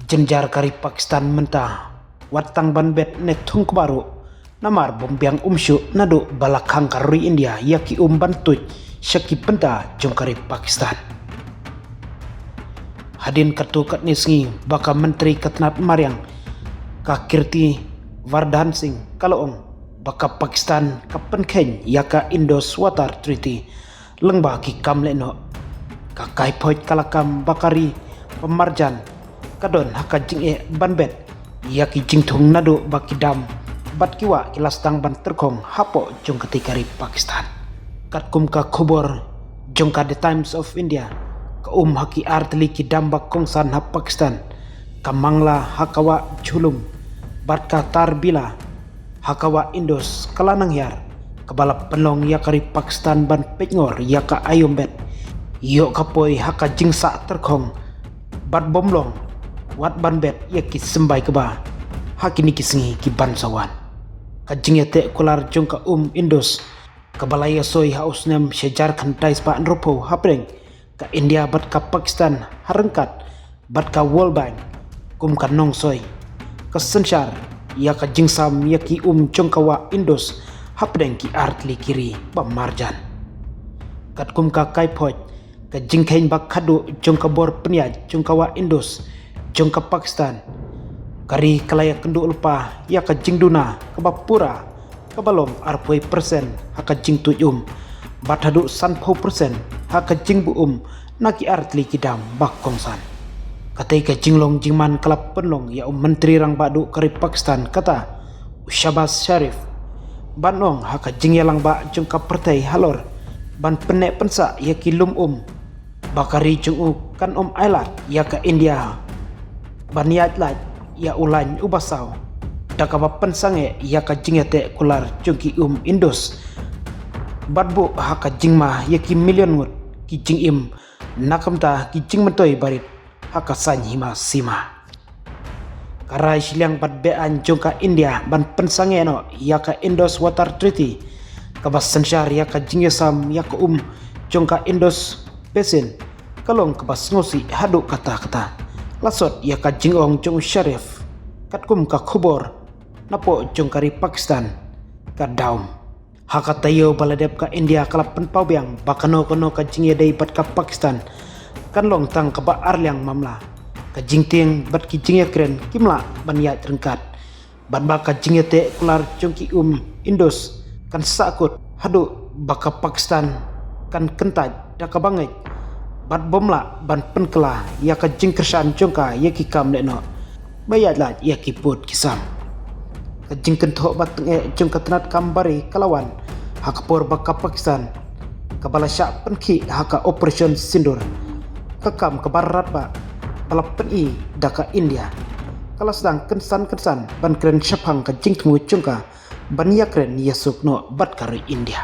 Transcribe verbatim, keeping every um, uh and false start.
Jynjar ka ri Pakistan mynta wat tang ban bet ne thung kba ruh, namar bym biang um shuh naduh ba la khang ka ri India ïa ki um ban tuid sha ki bynta jong ka ri Pakistan. Hadien katto katne sngi ba ka Myntri ka tnat mariang, ka Kirti Vardhan Singh, ka la ong ba ka Pakistan ka pynkheiñ ïa ka Indus Water Treaty lyngba ki kam lehnoh. Ka kaiphoit ka la kam ba ka ri ba marjan ka don ha ka jingeh ban bet ïa ki jingthung naduh ba ki dam bad ki wah ki la sdang ban tyrkhong hapoh jong katei ka ri Pakistan. Katkum ka khubor jong ka The Times of India, ka um ha ki artylli ki dam ba kongsan ha Pakistan, ka Mangla ha ka wah Jhelum bad ka Tarabela ha ka wah Indus, ka la nang hiar kaba la pynlong ïa ka ri Pakistan ban peitngor ïa ka aïom bet, ïoh ka poi ha ka jingsah tyrkhong bad bym long wat ban bet ïa ki symbai kba ha kine ki sngi ki ban sa wan. Ka jingïateh kular jong ka um Indus, kaba la ïasoi ha u snem shihajar khyndai spah hynriewphew hapdeng ka India bad ka Pakistan ha ryngkat bad ka World Bank kum ka nongsoi, ka synshar ïa ka jingsam ïa ki um jong ka wah Indus hapdeng ki artylli ki ri ba marjan. Katkum ka kaiphoit, ka jingkheiñ ba khadduh jong ka bor pynïaid jong ka wah Indus jong ka Pakistan, ka ri ka la ïakynduh lypa ïa ka jingduna kaba pura, kaba long arphew percent ha ka jingtuid um bad haduh sanphew percent ha ka jingbuh um na ki artylli ki dam ba kongsan. Katei ka jinglong jingman ka la pynlong ïa u Myntri Rangbah Duh ka ri Pakistan kata, u Shehbaz Sharif, ban ong ha ka jingïalang ba jong ka pyrthei halor ban pynneh pynsah ïa ki lum um, ba ka ri jong u kan ym ailad ïa ka India ban ïaid lait ïa u lain uba saw da kaba pynsangeh ïa ka jingïateh kular jong ki um Indus bad buh ha ka jingma ïa ki million ngut ki jingim, na ka bynta ki jingmyntoi barit ha ka saiñ hima sima. Ka rai shiliang bad be-aiñ jong ka India ban pynsangeh noh ïa ka Indus Water Treaty, kaba synshar ïa ka jingïasam ïa ka um jong ka Indus Basin, ka long kaba sngewsih haduh katta katta. La sot ïa ka jingong jong u Sharif, katkum ka khubor napoh jong ka ri Pakistan, ka Dawn. Ha ka taïew ba la dep ka India ka la pynpaw biang ba kano kano ka jingïadei bad ka Pakistan kan long tang kaba arliang mamla. Ka jingtieng bad ki jingïakren kim lah ban ïaid ryngkat, bad ba ka jingïateh kular jong ki um Indus kan sahkut haduh ba ka Pakistan kan kyntait da kaba ngeit bad bym lah ban pynkylla ïa ka jingkyrshan jong ka ïa ki kam lehnoh ba ïaid lait ïa ki pud ki sam. Ka jingkynthoh ba tyngeh jong ka tnat kam bari ka la wan ha ka por ba ka Pakistan, kaba la shah pynkhih ha ka Operation Sindoor, ka kam kaba radbah ba la pyni da ka India, ka la sdang kynsan kynsan ban kren shaphang ka jingthmu jong ka ban ïakren ïasuk noh bad ka ri India.